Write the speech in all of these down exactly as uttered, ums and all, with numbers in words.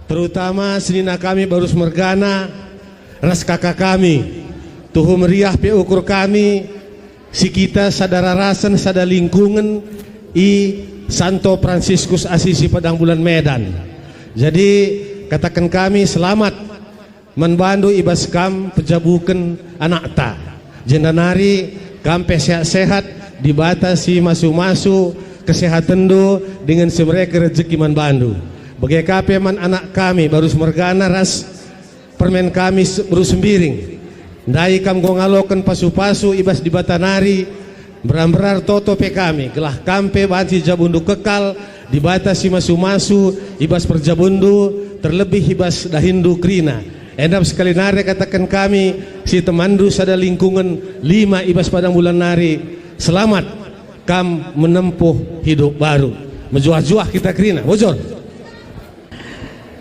Terutama senina kami Barus mergana ras kaka kami, tuhu meriah pe ukur kami, si kita sada rarasen, sada lingkungen i Santo Fransiskus Asisi Padang Bulan Medan. Jadi, kataken kami selamat man bandu i bas kam pejabuken anakta. Jenda nari kam pe sehat-sehat, Dibata si masu-masu kesehatenndu dingen si mereken rejeki man bandu. Bage ka pe man anak kami Barus mergana ras permen kami se-, Beru Sembiring. Ndai kam enggo ngaloken pasu-pasu i bas Dibata nari, mberar-mberar toto pe kami, gelah kam pe banci jabundu kekal, Dibata si masu-masu i bas perjabunndu, terlebih i bas dahinndu kerina. Enda sekali nari kataken kami, si temanndu sada lingkungen lima i bas Padang Bulan nari, selamat kam menempuh hidup baru. Mejuah-juah kita kerina, bujur.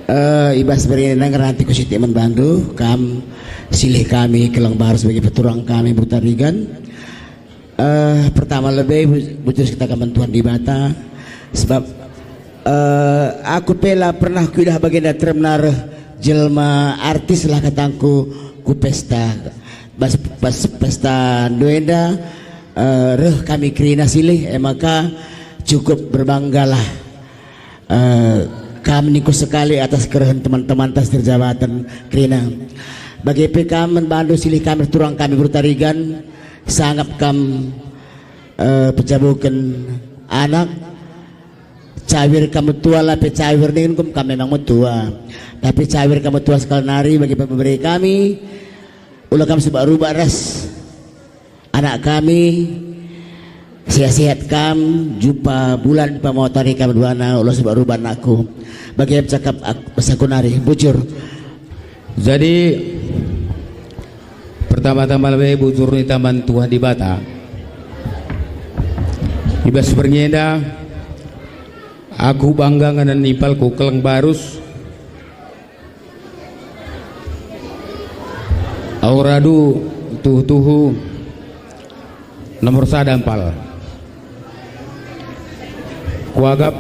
Eh, i bas berngi enda ngerana atiku sitik man bandu, kam silih kami Keleng Baru sebagai peturang kami Beru Tarigan. Eh, pertama lebe bu-, bujur kita man Tuhan Dibata, sebab, eh, aku pe la pernah kuidah bagenda terem nari jelma artis lah katangku ku pesta, bas, bas pesta ndu enda, eh, reh kami kerina silih, e maka cukup berbanggalah. Eh, kam ningku sekali atas kerehen teman-temanta si terjabaten kerina. Bage pe kam man bandu silih kami turang kami Beru Tarigan, sangap kam, eh, pejabuken anak, cawir kam metua, la pe cawir dingen kum kam memang metua. Tapi cawir kam metua sekali nari bagi pebere kami, ula kam subak rubak ras anak kami, sehat-sehat kam, jumpa bulan pamawatari kam duana, ulah subak rubak anakku. Bage cakap ak-, pesanku nari, bujur. Jadi, pertama-tama lebe bujur nita man Tuhan Dibata. I bas berngi enda, aku bangga ngena nimpalku Keleng Barus, Au radu tuhu-tuhu nomor sada empal. Kuakap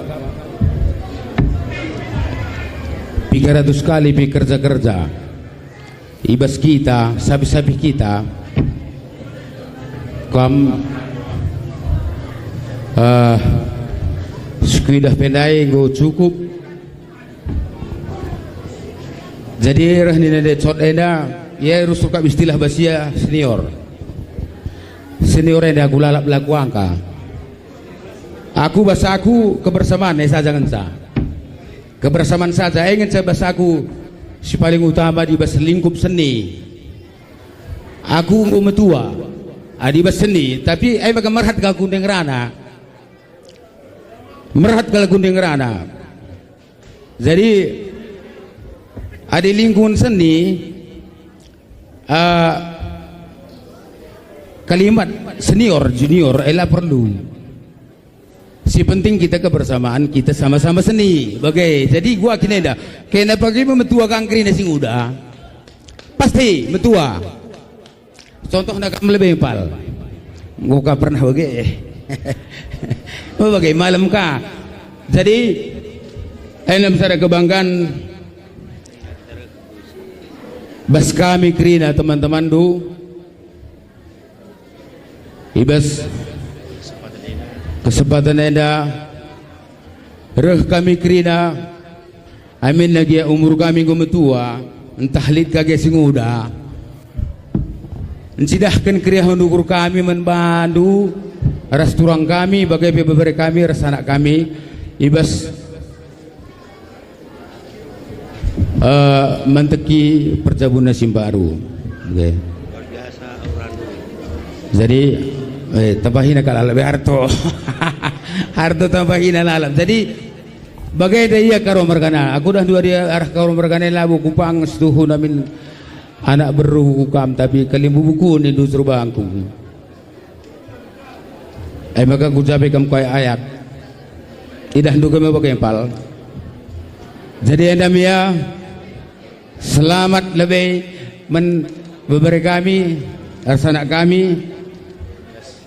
piga ratus kali pe kerja-kerja i bas kita, sapih-sapih kita, kam, eh, sikuidah pe ndai enggo cukup. Jadi reh nina Decot enda, ia rusur kap istilah basia senior. Senior enda aku lalap laku angka. Aku bas aku kebersamaan e saja ngenca. Kebersamaan saja e ngenca bas aku si paling utama di bas lingkup seni. Aku enggo metua, adi bas seni, tapi ai maka merhat kal kundeng rana. Merhat kal kundeng rana. Jadi, adi lingkungan seni, eh, kalimat senior, junior, ela perlu. Si penting kita kebersamaan, kita sama-sama seni. Bage, jadi gua kinenda, kena pagi metua kangkri nasi nguda. Pasti metua. Contohna kam lebe pal. Enggo ka pernah bage. Oh, bage malem ka. Jadi, enem sada kebanggaan bas kami kerina teman-temanndu. I bas kesempatan enda, reh kami kerina, aminna gia umur kami enggo metua, ntah lit ka gia si nguda. Ncidahken keriahen ukur kami man bandu, ras turang kami, bage pe bebere kami, ras anak kami, i bas eh, manteki perjabunna si mbaru. Oke. Jadi, eh, tambahina kalak lebih Arto. Arto tambahina lalap. Jadi, bage da ia karo mergana. Aku dah dua dia arah karo mergana labo kupang setuhu namin anak beru kam, tapi kalimbubu ku nindu serbangku. E maka ku ja pe kam kuayak-ayak. Idahndu kami bage empal. Jadi enda me ia, selamat lebe man bebere kami, ras anak kami.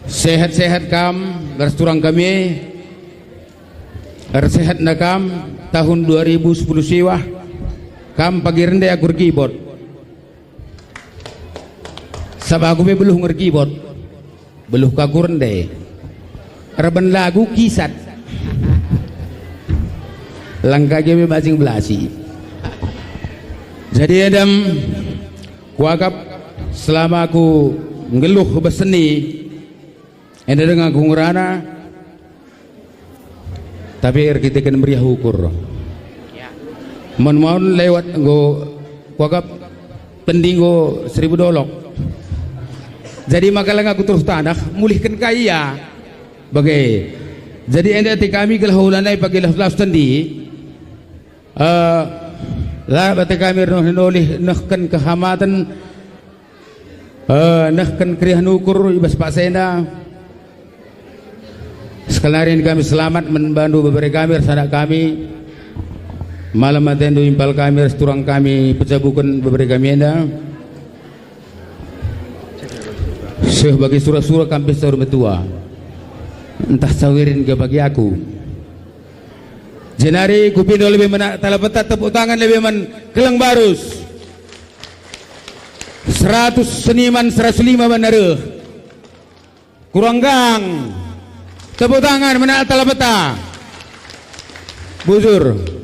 Sehat-sehat kam, ras turang kami. Ersehatna kam tahun dua ribu sepuluh siwah, Kam pagi rende aku erkibot. Sabap aku pe beluh ngerkibot. Beluh ka aku rende. Erben lagu kisat. Langka ge me bacing belasi. Jadi enda me kuakap selama aku nggeluh bas seni, enda denga aku ngerana, tapi erkiteken meriah ukur. Maun-maun lewat enggo kuakap tendi enggo seribu dolok. Jadi maka langa aku terus taneh, mulihken ka ia. Bage. Jadi enda ate kami gelah ola nai pagi las-las tendi. Eh, la ate kami ernulih-nulih nehken kehamaten, eh, nehken keriahen ukur i bas paksa enda. Sekali nari kami selamat man bandu bebere kami ras anak kami. Malem atendu impal kami ras turang kami pejabuken bebere kami enda. Seh bagi sura-sura kam pe saur metua. Ntah sawirin ge bagi aku. Jenari kupindo lebe man Talapeta, tepuk tangan lebe man Keleng Barus. Seratus seniman, seratus lima banna reh. Kurang gang. Tepuk tangan man Talapeta. Bujur.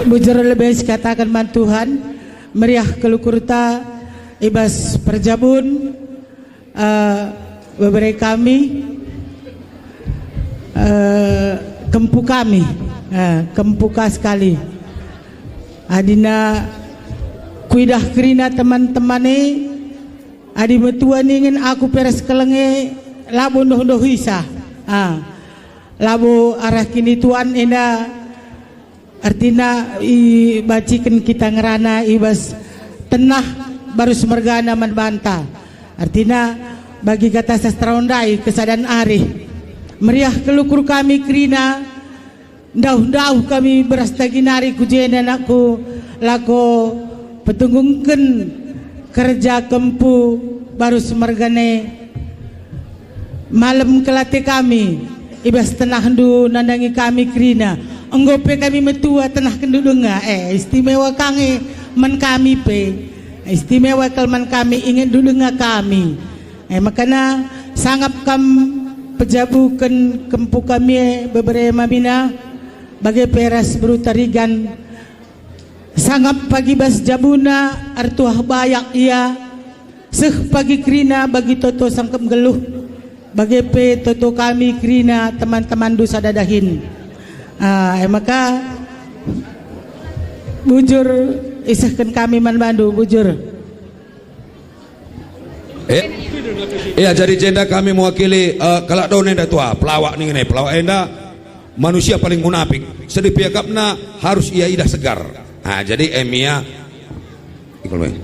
Bujur lebe sikataken man Tuhan, meriah kal ukurta i bas perjabun, eh, bebere kami, eh, kempu kami, eh, kempu ka sekali. Adina kuidah kerina teman-teman e, adi metua ningen aku pe ras Keleng e labo ndoh-ndohisa. Ah, labo arah kinituan enda. Ertina ibaciken kita ngerana i bas tenah barus mergana man banta. Ertina bagi kata sastra ndai kesadan arih. Meriah kal ukur kami kerina, ndauh-ndauh kami beras dagi nari ku jenda nakku, lako petunggungken kerja kempu barus mergana e. Malem kal ate kami, i bas tenahndu nandangi kami kerina. Enggo pe kami metua tenahndu denga, eh, istimewa ka nge man kami pe. Istimewa kal man kami ingetndu denga kami. Eh, makana sangap kam pejabuken kempu kami e bebere mamina, bage pe ras beru Tarigan. Sangap pagi bas jabuna ertuah bayak ia, seh pagi kerina bagi toto sangkep nggeluh, bage pe toto kami kerina teman-temanndu sada dahin. Ah, e maka bujur isehken kami man bandu, bujur. Eh, iya, jadi jenda kami mewakili, eh, kalak Done enda tua, pelawak ningen e, pelawak enda manusia paling munapik. Sedih pe akapna harus ia idah segar. Ah, jadi, eh, Mia, ikut, eh.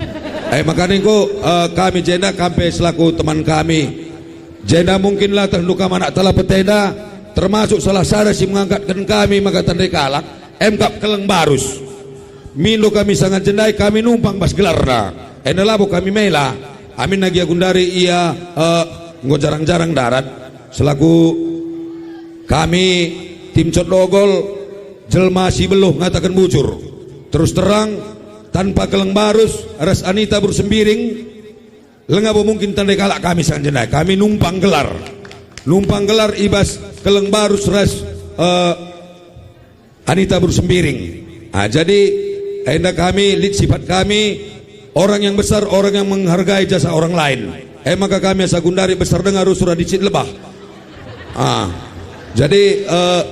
Eh, makanya engko, eh, kami jenda kam pe selaku teman kami. Jenda mungkin la tehndu kam anak Talapeta enda, termasuk salah sada si mengangkatken kami maka tandai kalak, emkap Keleng Barus. Mindo kami sanga jenda e kami numpang bas gelarna. Enda labo kami mela. Aminna gia gundari ia, eh, enggo jarang-jarang ndarat. Selaku kami tim Cot Dogol, jelma si beluh ngataken bujur. Terus terang, tanpa Keleng Barus ras Anita Barus Sembiring, langa bo mungkin tandai kalak kami sanga jenda e. Kami numpang gelar. Numpang gelar i bas Keleng Barus ras, eh, Anita Barus Sembiring. Ah, jadi, enda kami, lit sifat kami, orang yang besar, orang yang menghargai jasa orang lain. E maka kami asa gundari besar denga rusur adi cit lebah. Ah, jadi, eh,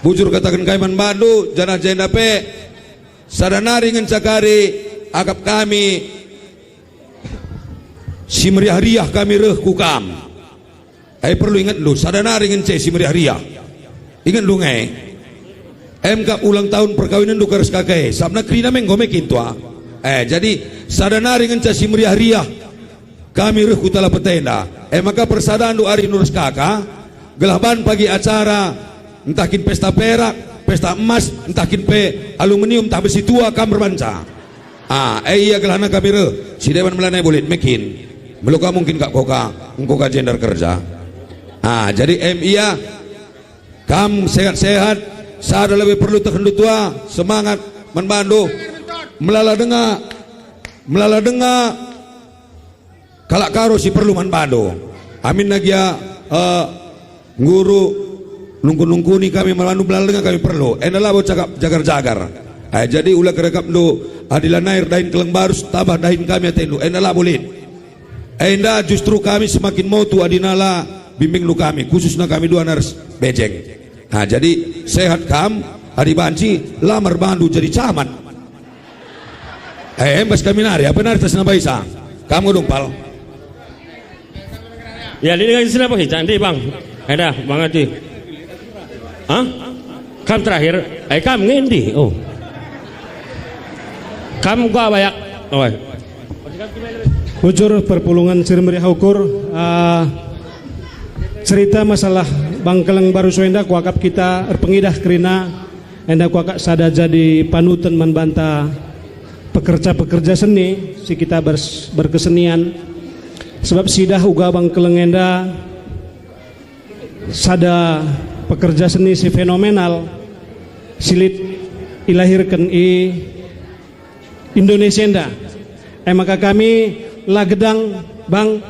bujur kataken kami man bandu, janah jenda pe, sada nari ngenca kari akap kami, si meriah-riah kami reh ku kam. E perlu ingetndu, sada nari ngenca si meriah-riah. Ingetndu nge. Emkap ulang tahun perkawinenndu ras kaka e, sabap kerina me enggo me kin tua. Eh, jadi sada nari ngenca si meriah-riah kami reh ku Talapeta enda. E maka persadandu ari nurus kaka, gelah ban pagi acara, ntah kin pesta perak, pesta emas, ntah kin pe aluminium ntah besi tua kam erbanca. Ah, e ia gelahna kami reh, si deban melana e bulit me kin. Melo ka mungkin kap koka, engko ka jenda kerja. Ah, jadi em ia, kam sehat-sehat, Sada lebe perlu tehndu tua, semangat man bandu. Melala denga, melala denga kalak Karo si perlu man bandu. Aminna gia, eh, ngguru nungkun-nungkuni kami, melala denga kami perlu. Enda labo cakap jagar-jagar. Eh, jadi ula kerekapndu adi lanai erdahin Keleng Barus, tambah dahin kami atendu. Enda labo lit. Enda justru kami semakin motu adi nala bimbingndu kami, khususna kami dua nars bejeng. Nah, jadi sehat kam, adi banci lamar bandu jadi camat. Eh, embas kami nari, apa nari tas nambaisa? Kam ngedung pal. Ya, ini kan sini apa sih? Candi, Bang. Ada, Bang Ati. Hah? Kam terakhir? Eh, kam ngendi? Oh. Kam gua bayak. Oh. Bujur perpulungen si meriah ukur, ah, cerita masalah Bangkeleng Barus enda kuakap kita erpengidah kerina enda kuakap sada jadi panuten man banta pekerja-pekerja seni si kita bers-, berkesenian. Sebab sidah uga Bangkeleng enda sada pekerja seni si fenomenal, si lit ilahirken i Indonesia enda. E maka kami la gedang, Bang,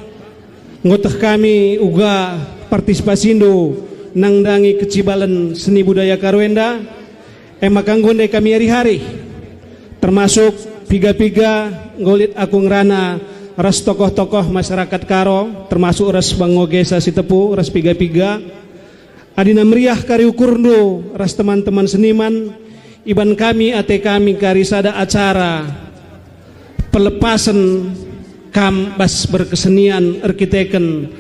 enggo teh kami uga partisipasindu nandangi kecibalen seni budaya Karo enda. E maka enggo ndai kami arih-arih, termasuk piga-piga enggo lit aku ngerana ras tokoh-tokoh masyarakat Karo, termasuk ras Bang Ngogesa Sitepu ras piga-piga. Adina meriah kari ukurndu ras teman-teman seniman, iban kami ate kami kari sada acara pelepasen kam bas berkesenian erkiteken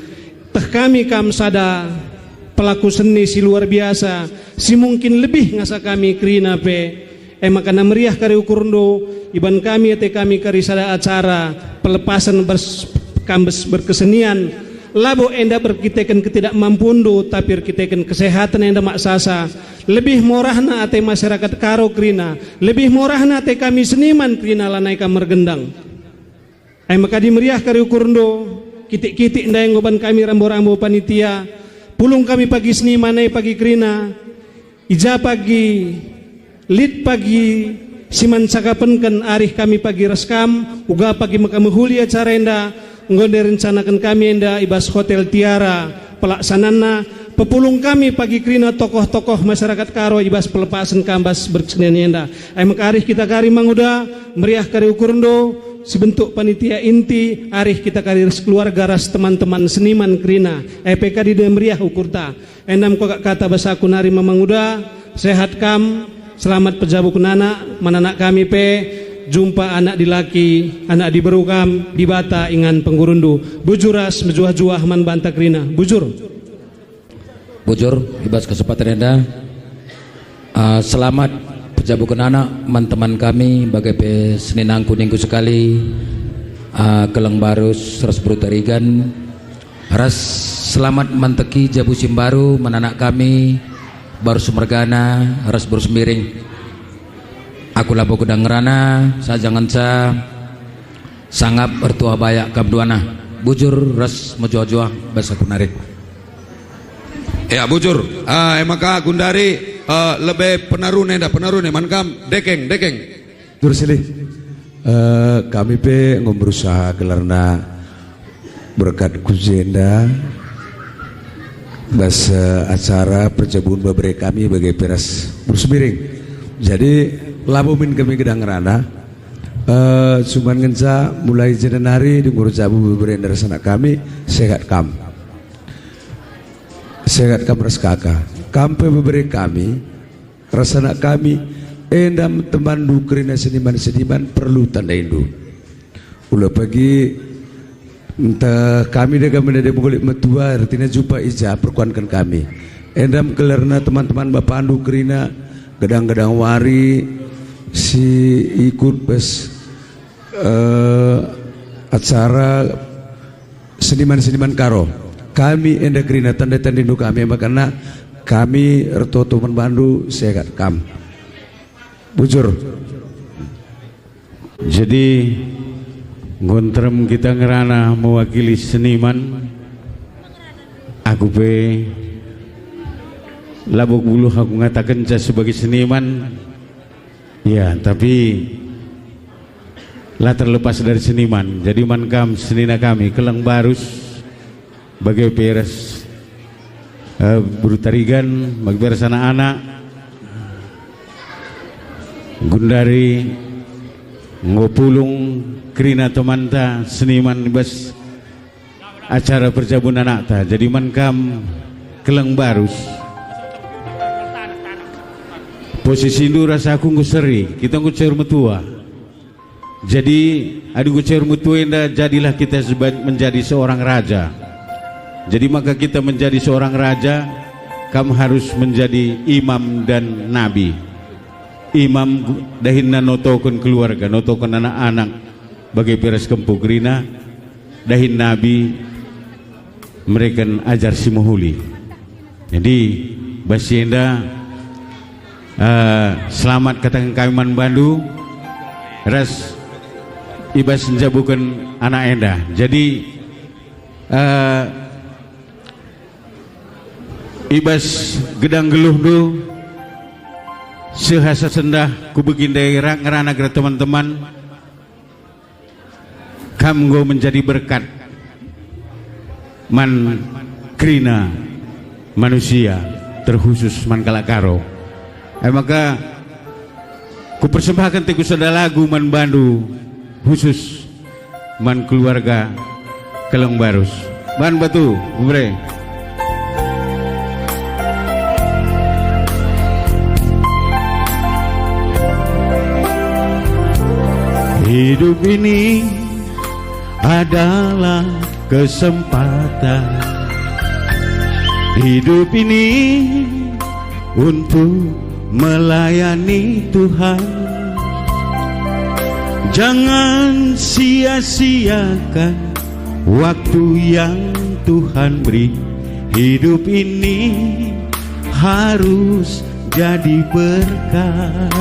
teh kami kam sada pelaku seni si luar biasa, si mungkin lebih ngasa kami kerina pe. E maka na meriah kari ukurndu, iban kami ate kami kari sada acara pelepasen bers-, kam bas berkesenian. Labo enda erkiteken ketidakmampunndu, tapi erkiteken kesehatan enda mak sasa. Lebih morahna ate masyarakat Karo kerina, lebih morahna ate kami seniman kerina lanai kam mergendang. Ai maka adi meriah kari ukurndu, kitik-kitik ndai enggo ban kami rambo-rambo panitia, pulung kami pagi seniman e pagi kerina, i ja pagi lit pagi si man cakapenken arih kami pagi ras kam, uga pagi maka mehuli acara enda, enggo nderencanaken kami enda i bas Hotel Tiara, pelaksananna, pepulung kami pagi kerina tokoh-tokoh masyarakat Karo i bas pelepasen kam bas berkesenian enda. Ai maka arih kita kari manguda, meriah kari ukurndu, si bentuk panitia inti, arih kita kari ras keluarga ras teman-teman seniman kerina. E pe kari de meriah ukurta. Enda me kuakap kata bas aku nari manguda, sehat kam, selamat pejabuken anak, man anak kami pe, jumpa anak dilaki, anak diberu kam, Dibata ingan penggurundu. Bujur ras mejuah-juah man banta kerina. Bujur. Bujur, i bas kesempatan enda, ah, selamat pejabuken anak man teman kami, bage pe seninangku ningku sekali, ah, Keleng Barus ras Beru Tarigan, ras selamat manteki jabu si mbaru man anak kami, Barus Mergana ras Barus Miring. Aku labo gedang ngerana, saja ngenca sangap ertuah bayak kam duana. Bujur ras mejuah-juah bas aku nari. Ya, bujur. Ah, e maka gundari, eh, lebe penarune enda, penarune man kam, dekeng, dekeng. Bujur silih. Eh, kami pe enggo berusaha gelarna berkat ku jenda bas, eh, acara perjabun bebere kami bage pe ras Barus Miring. Jadi, labo min kami gedang ngerana, eh, cuman ngenca mulai jenda nari dunggur jabu bebere enda ras anak kami, sehat kam. Sehat kam ras kaka. Kam pe bebere kami, ras anak kami, enda me temanndu kerina seniman-seniman perlu tandaindu. Ula pagi ntah kami dega menede menggulik metua, ertina jumpa i ja perkuanken kami. Enda me gelarna teman-teman bapandu kerina gedang-gedang wari si ikut bas eh, acara seniman-seniman Karo. Kami enda kerina tanda-tandindu kami, makana kami ertoto man bandu sehat kam. Bujur. Jadi, enggo nterem kita ngerana mewakili seniman. Aku pe Labo buluh aku ngatakenca sebagai seniman, ya, tapi la terlepas dari seniman. Jadi man kam senina kami, Keleng Barus, bage pe ras, eh, Beru Tarigan, bage pe ras anak-anak, gundari enggo pulung kerina temanta seniman i bas acara perjabun anakta. Jadi man kam Keleng Barus. Posisindu ras aku enggo seri, kita enggo caur metua. Jadi, adi enggo caur metua enda, jadilah kita seba-, menjadi seorang raja. Jadi maka kita menjadi seorang raja, kam harus menjadi imam dan nabi. Imam gu-, dahinna notoken keluarga, notoken anak-anak, bage pe ras kempu kerina, dahin nabi mereken ajar si mehuli. Jadi, bas si enda, eh, selamat kataken kami man bandu ras i bas njabuken anak enda. Jadi, eh, i bas gedang geluhndu, seh asa sendah kubegi ndai rap ngerana gerak teman-teman. Kam enggo menjadi berkat man kerina manusia, terkhusus man kalak Karo. E maka, kupersembahken teku sada lagu man bandu, khusus man keluarga Keleng Barus. Ban batu, bere. Hidup ini adalah kesempatan. Hidup ini untuk melayani Tuhan. Jangan sia-siakan waktu yang Tuhan beri. Hidup ini harus jadi berkat.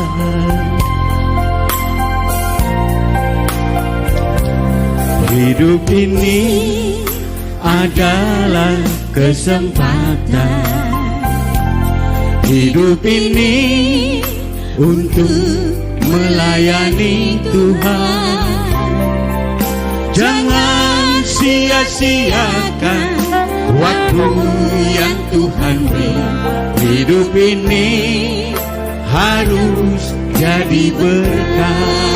Hidup ini adalah kesempatan. Hidup ini untuk melayani Tuhan. Jangan sia-siakan waktu yang Tuhan beri. Hidup ini harus jadi berkat.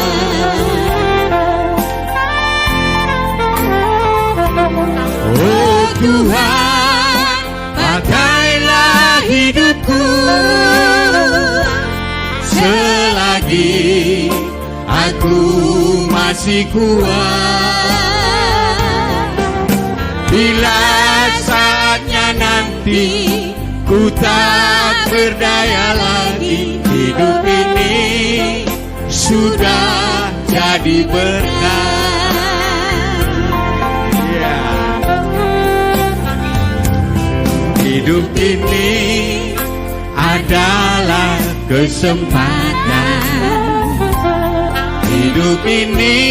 Oh Tuhan, pakailah hidupku selagi aku masih kuat. Bila saatnya nanti ku tak berdaya lagi, hidup ini sudah jadi berkat. Ya. Hidup ini adalah kesempatan. Hidup ini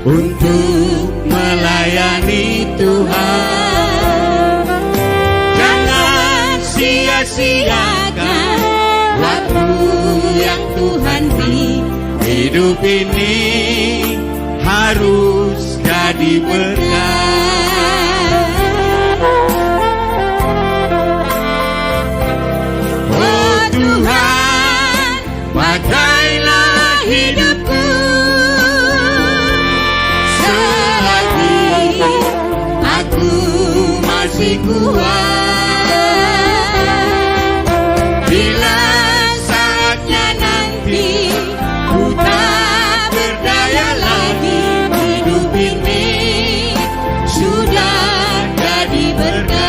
untuk melayani Tuhan. Jangan sia-siakan waktu yang Tuhan beri. Hidup ini harus jadi berkat. Oh Tuhan, pakailah hidupku selagi aku masih kuat. Bila saatnya nanti ku tak berdaya lagi, hidup ini sudah jadi berkat.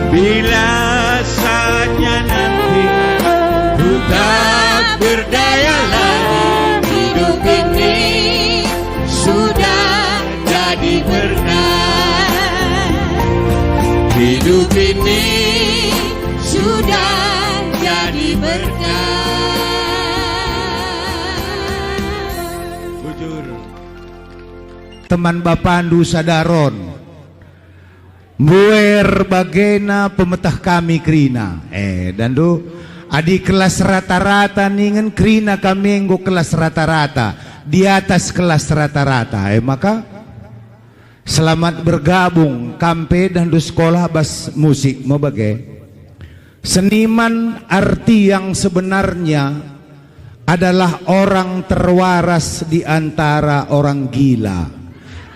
Bila saatnya nanti ku tak berdaya lagi, hidup ini sudah jadi berkat. Hidup ini sudah jadi berkat. Bujur. Teman bapandu sada Ron. Mbuer bagena pemeteh kami kerina. Eh, dandu, adi kelas rata-rata ningen kerina kami enggo kelas rata-rata, di atas kelas rata-rata. Eh, maka selamat bergabung kam pe dahndu sekolah bas musik me bage. Seniman arti yang sebenarnya adalah orang terwaras di antara orang gila.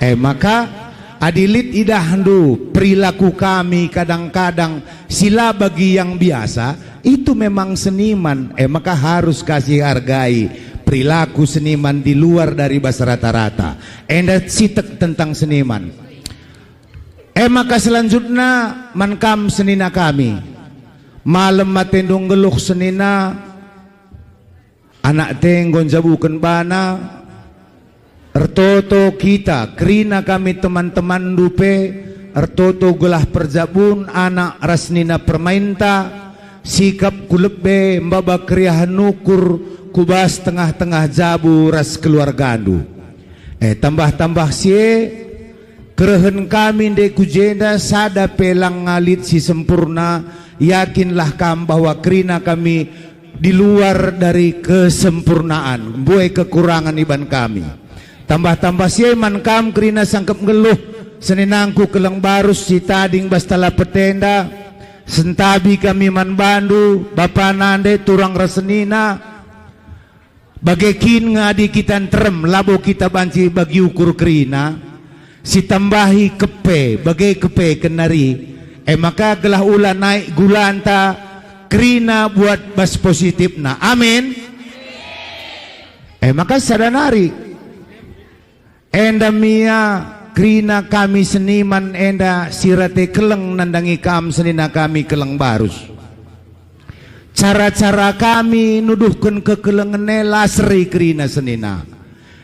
Eh, maka, adi lit idahndu perilaku kami kadang-kadang si la bagi yang biasa, itu memang seniman. Eh, maka harus kasih hargai perilaku seniman di luar dari bas rata-rata. Enda sitik tentang seniman. Eh, maka selanjutna man kam senina kami. Malem atendu nggeluh senina, anak te enggo njabuken bana, ertoto kita, kerina kami teman-temanndu pe, ertoto gelah perjabun anak ras nina permainta, sikap ku lebe, maba keriahen ukur ku bas tengah-tengah jabu ras keluargandu. Eh, tambah-tambah si e, kerehen kami ndai ku jenda sada pe langa lit si sempurna, yakinlah kam bahwa kerina kami di luar dari kesempurnaan, mbue kekurangan iban kami. Tambah-tambah si e man kam kerina sangkep nggeluh, seninangku keleng barus si tading bas tala petenda, sentabi kami man bandu, bapa nande, turang ras senina, Bage kin nge adi kita nterem, labo kita banci bagi ukur kerina, sitambahi kepe, bage kepe kenari, e maka gelah ula naik gulanta kerina buat bas positifna. Amin. E maka sada nari. Enda mia kerina kami seniman enda si rate keleng nandangi kam senina kami keleng barus. Cara-cara kami nuduhken kekelengen e la seri kerina senina.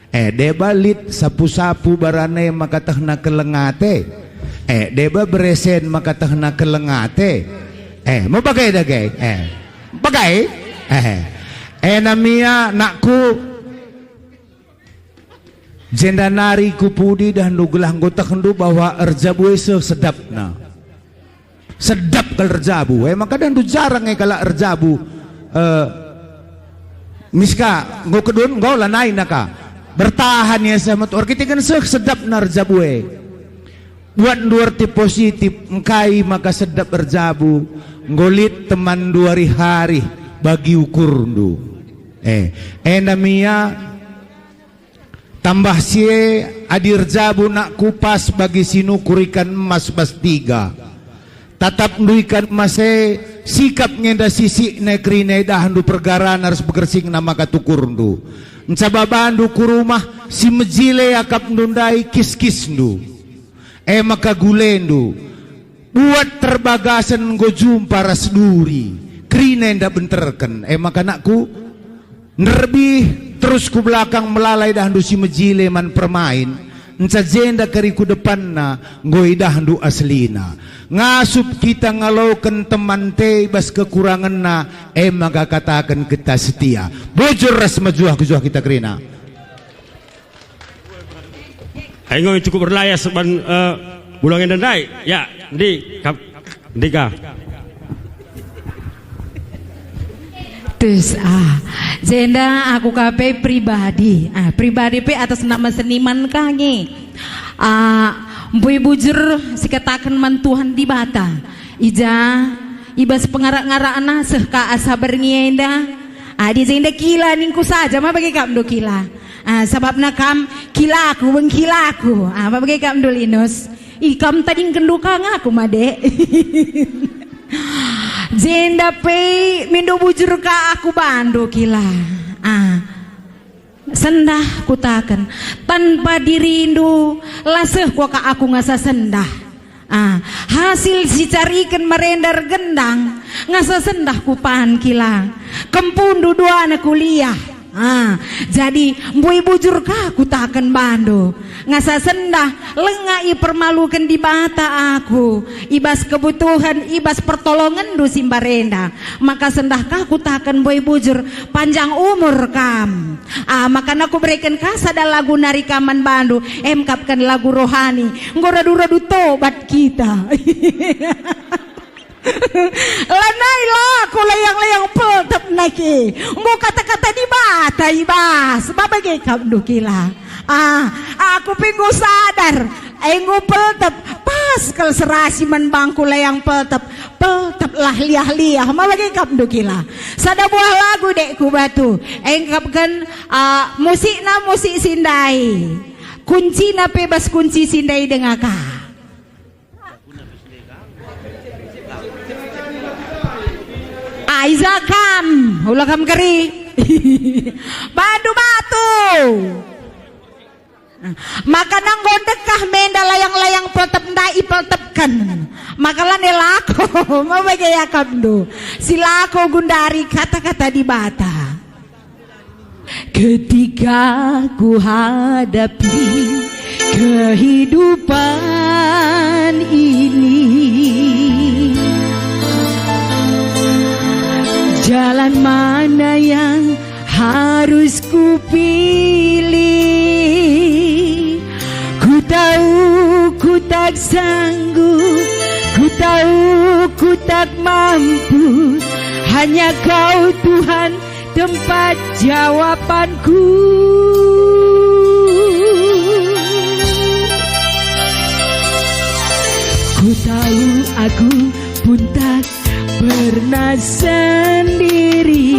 Eh, deba lit sapu-sapu barane maka tehna keleng ate. Eh, deba beresen maka tehna keleng ate. Eh, me bage dage. Eh, bage. Eh, enda mia nakku. Jenda nari ku pudi dahndu gelah enggo tehndu bahwa erjabu e seh sedapna. Sedap kal erjabu, e maka dahndu jarang e kalak erjabu. Eh, miska, enggo kedun, enggo lanai naka. Bertahan ia seh metuh, erkiteken seh sedapna erjabu e. Buatndu erti positif, engkai maka sedap erjabu, enggo lit temanndu ari-ari bagi ukurndu. Eh, enda mia, Tambah si e, adi erjabu nakku pas bagi si nukur ikan emas bas tiga. Tatapndu ikan emas e, sikap nge enda sisikna kerina idahndu pergarana ras begersingna maka tukurndu. Ncaba bandu ku rumah, si mejile akapndu ndai kiskisndu. E maka gulendu, buat terbagasen enggo jumpa ras duri, kerina enda benterken. E maka nakku, nerbih terus ku belakang melala idahndu si mejile man permain, nca jenda kari ku depanna enggo idahndu aslina. Ngasup kita ngaloken teman te i bas kekurangenna, e maka kataken kita setia. Bujur ras mejuah-juah kita kerina. Enggo cukup erlayas ban, eh, bulan enda ndai. Ya, ndi, kap-, ndi ka? Tus, ah, jenda aku ka pe pribadi. Ah, pribadi pe atas nama seniman ka nge. Ah, mbue bujur sikataken man Tuhan Dibata. I ja, i bas pengarak-ngarakna seh ka asa berngi enda. Adi jenda kila ningku saja ma bage kapndu kila. Ah, sabapna kam kilaku, bengkilaku. Ah, ma bage kapndu Linus. Ih, kam tadingkenndu ka ngaku made. Jenda pe mindo bujur ka aku bandu kila. Ah. Sendah kutaken, tanpa dirindu, la seh kuakap aku ngasa sendah. Ah, hasil si cariken merenda ergendang, ngasa sendah kupan kila. Kempundu duana kuliah. Ah, jadi mbue bujur ka kutaken bandu. Ngasa sendah, langa ipermaluken Dibata aku, i bas kebutuhen, i bas pertolongenndu si mbarenda. Maka sendah ka kutaken mbue bujur, panjang umur kam. Ah, maka aku bereken ka sada lagu nari ka man bandu, emkapken lagu rohani. Enggo radu-radu tobat kita. Lanai lako layang-layang peltep nai ke. Enggo kata-kata Dibata i bas. Bage kap ndu kila. Ah, aku pe enggo sadar. Enggo peltep. Pas kal serasi man bangku layang peltep. Pelteplah liah-liah. Ma bage kap ndu kila. Sada buah lagu dek ku batu. Engkapken, ah, musikna musik si ndai. Kuncina pe bas kunci si ndai denga ka. Aiza kam, ula kam geri. Bandu batu. Maka nanggo ndekah menda layang-layang peltep ndai ipeltepken. Maka lanai lako, ma bage akapndu. Si lako gundari kata-kata Dibata. Ketika ku hadapi kehidupan ini, jalan mana yang harus kupilih? Ku tahu ku tak sanggup, ku tahu ku tak mampu. Hanya Kau, Tuhan, tempat jawabanku. Ku tahu aku pun tak pernah sendiri,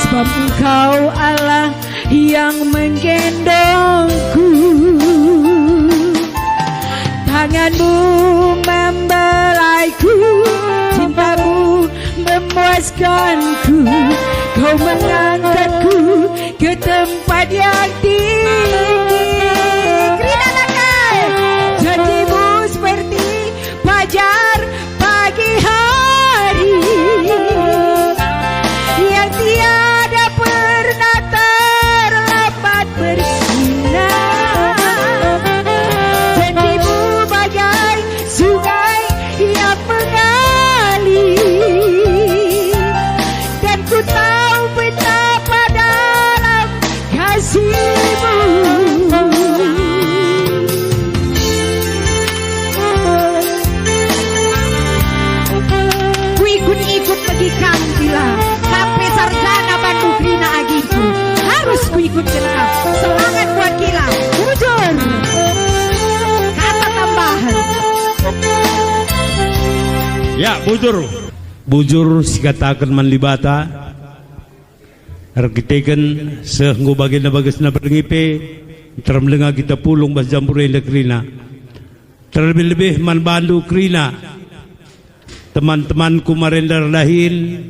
sebab Engkau Allah yang menggendongku. Tanganmu membelaiku, cintamu memuaskanku, kau mengangkatku ke tempat yang tinggi. Kerina lakai. Janjimu seperti fajar pagi hari yang tiada pernah terlambat bersinar. Janjimu bagai sungai yang mengalir, dan ku tahu betapa dalam kasihmu. Kuikut-ikut bagi kam kila, sampe sarjana bandu kerina agiku. Harus kuikutken kam. Semangat buat kila. Bujur. Kata tambahan. Ya, bujur. Bujur sikataken man Dibata. Erkiteken seh enggo bagenda bagesna berngi pe, nterem denga kita pulung bas jampur enda kerina. Terlebih-lebih man bandu kerina, teman-temanku marenda erdahin,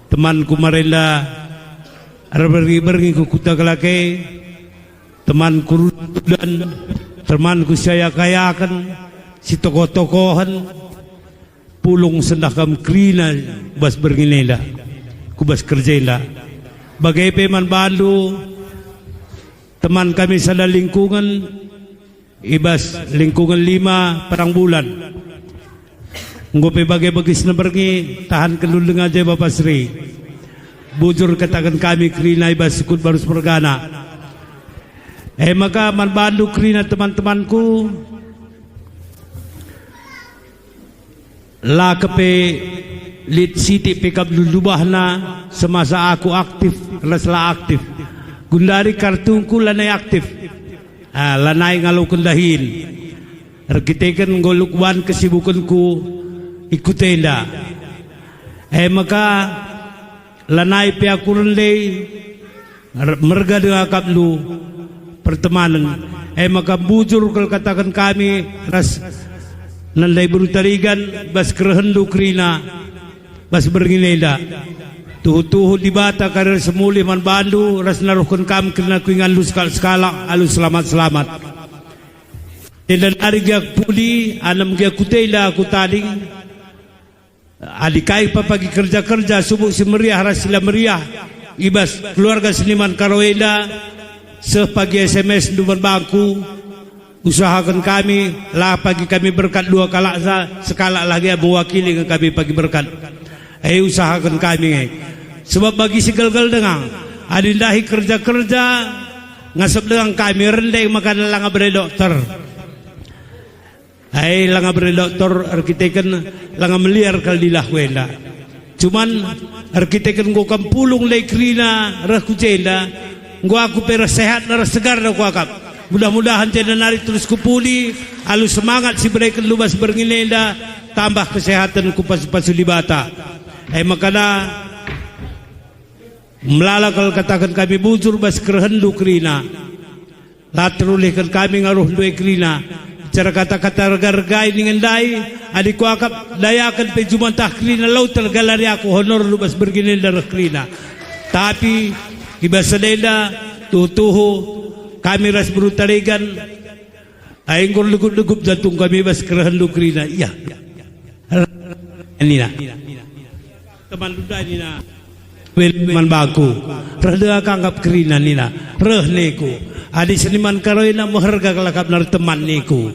temanku marenda erberngi-berngi ku kuta Kelake, temanku rudan, temanku si ayak-ayaken, si tokoh-tokohen, pulung sendah kam kerina bas berngi enda, ku bas kerja enda. Bage pe man bandu, teman kami sada lingkungen, i bas lingkungen lima Padang Bulan. Enggo pe bage bagesna berngi, tahanken dulu denga je Bapa Sri. Bujur kataken kami kerina i bas Sekut Barus Pergana. E maka man bandu kerina teman-temanku, la kepe lit sitik pe kap lulubahna semasa aku aktif ras la aktif. Gundari kartungku lanai aktif. Ah, lanai ngaloken dahin. Erkiteken enggo lukban kesibukenku i kuta enda. E maka lanai pe aku rende, er-, merga denga akapndu pertemanen. E maka bujur kal kataken kami ras nandai beru Tarigan bas kerehenndu kerina bas berngi enda. Tuhu-tuhu Dibata kari ras mulih man bandu ras naruhken kam kerina ku ingandu sekalak-sekalak alu selamat-selamat. Enda nari gia pudi, anem gia kuta enda aku tading. Adi kai pe pagi kerja-kerja, subuk si meriah ras si la meriah, I bas keluarga seniman Karo enda, seh pagi S M S ndu man bangku, usahaken kami, la pagi kami berkat dua kalaksa, sekalak lah gia mewakili nge kami pagi berkat. E, usahaken kami nge. Sebab bagi si gelgel denga, adi ndahi kerja-kerja, ngasep denga kami rende maka langa bere dokter. Ai langa bere dokter erkiteken langa meliar kal dilahku enda. Cuman erkiteken enggo kam pulung ndai kerina reh ku jenda, enggo aku pe reh sehat reh segar da kuakap. Mudah-mudahan jenda nari terus kupuli alu semangat si bereken lubas berngin enda, tambah kesehaten ku pasu-pasu Dibata. E maka da, melala kal kataken kami bujur bas kerehenndu kerina. La terulihken kami ngaruh ndue kerina. Bicara kata-kata rega-regai ningen ndai, adi kuakap dayaken pe jumantah kerina lau tergalari aku honor lubas berginen dareh kerina. Tapi, i bas sada enda, tuhu-tuhu, kami ras beru Taregan, ai enggo legup-legup jantung kami bas kerehenndu kerina. Iya. Nina. Teman duda nina. Wel man bangku. Reh denga kangkap kerina nina. Reh niku. Adi seniman Karo enda meherga kelakapna teman niku.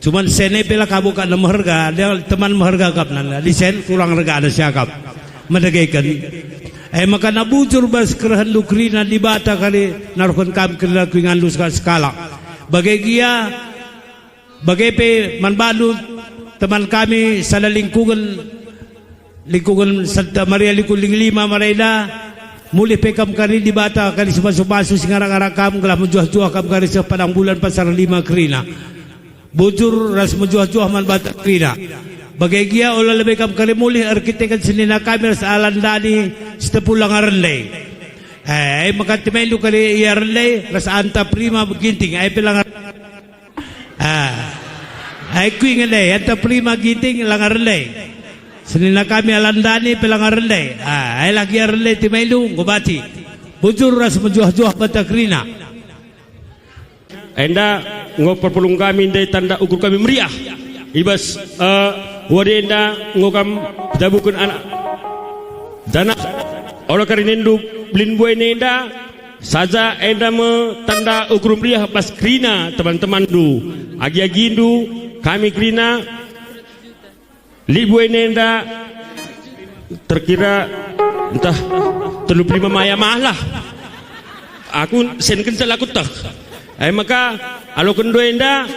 Cuman sene pe la kabukakna meherga, dia teman meherga akapna. Adi sen kurang rega ada siakap. Medegeken. E maka na bujur bas kerehenndu kerina Dibata kari naruhken kam kerina ku inganndu sekalak-sekalak. Bage gia, bage pe man bandu teman kami sada lingkungen, lingkungen Santa Maria lingkung lima Marenda, mulih pe kam kari Dibata kari si masu-masu si ngarak-ngarak kam gelah mejuah-juah kam kari seh padang bulan pasar lima kerina. Bujur ras mejuah-juah man banta kerina. Bage gia ola lebe kam kari mulih erkiteken senina kami ras Alan Dani Sitepu langa rende. Eh, maka temendu kari ia rende ras Anta Prima Ginting, ai pe langa Ah. Ai kuinget ndai, enta Prima Ginting langa rende. Senina kami Alan Dani pe langa rende. Ah, ai lah gia rende timaindu, enggo bati. Bujur ras mejuah-juah banta kerina. Enda enggo perpulung kami ndai tanda ukur kami meriah. I bas, eh, wari enda enggo kam pejabuken anak. Janah ola kari nindu Belin Buaine enda, saja enda me tanda ukur meriah bas kerina teman-temanndu, agi-agindu, kami kerina. Lit Buaine enda terkira ntah telu puluh lima maya malah. Aku sen kenca aku teh. Ai maka aloken dua enda.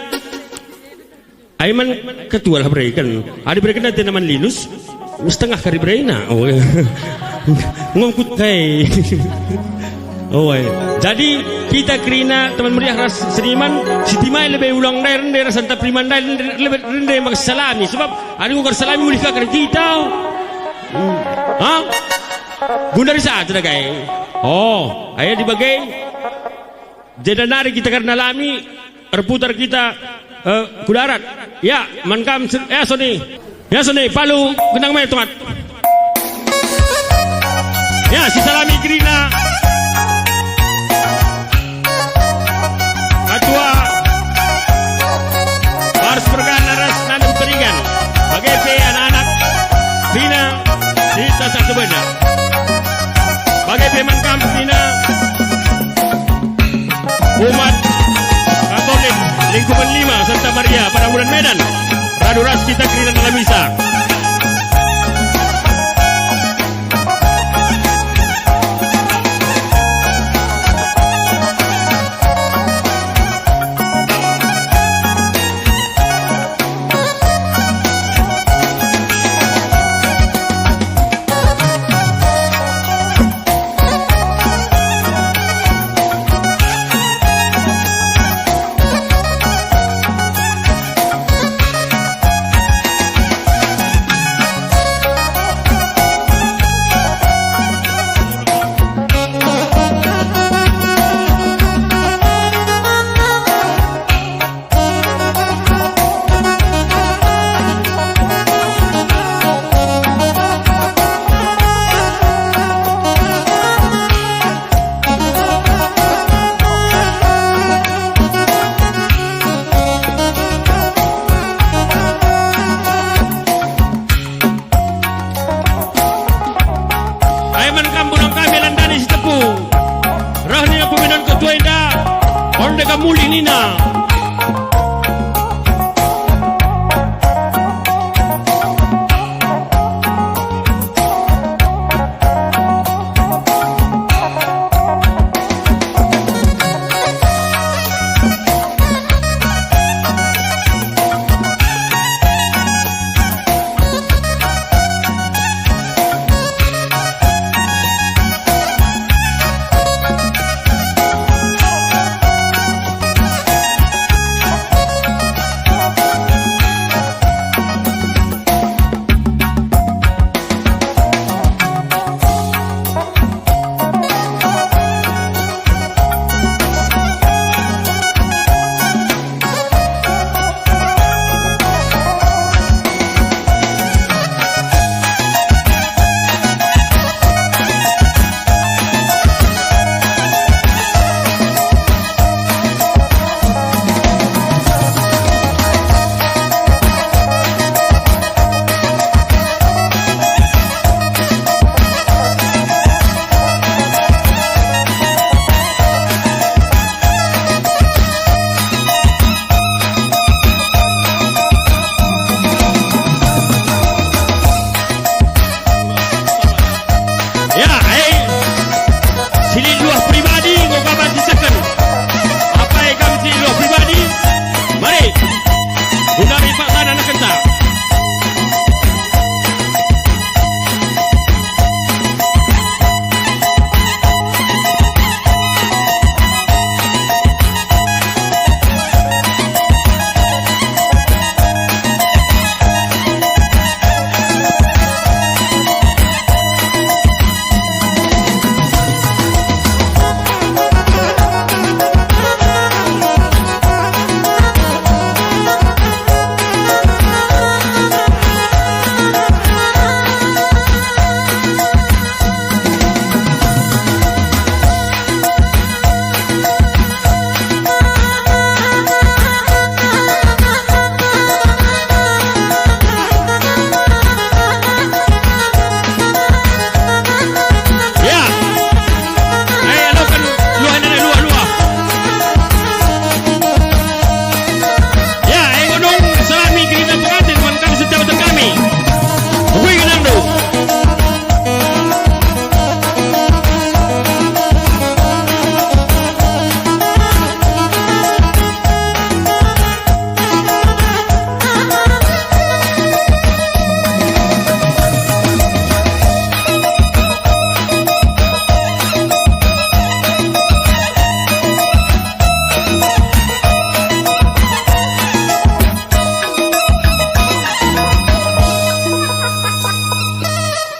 Ai man ketua lah bereken. Adi bereken ate man Linus, setengah kari berena. Oh. Ngongkut kai. Oh, ai. Jadi kita kerina teman meriah ras seniman, si timai lebe ulang ndai rende ras anta prima ndai rende, lebe rende maka salami. Sebab adi ngukar salami mulih ka kari kita. Hmm. Ha? Gundari saja dagai. Oh, ayo dibagai. Jenda nari kita karena lami, erputar kita, eh, ku darat. Ya, man kam sen-, ya, Sony. Ya, Sony, palu, gendang me, tuat. Ya, si salami kerina. Ketua Pars Pergana ras Nandung Terigan. Bage pe anak-anak kerina si tasak sebenar. Bage pe man kam kerina. Umat Katolik lingkungan lima Santa Maria Padang Bulan Medan, radu ras kita kerina dalam misa. Orde kam mulih nina.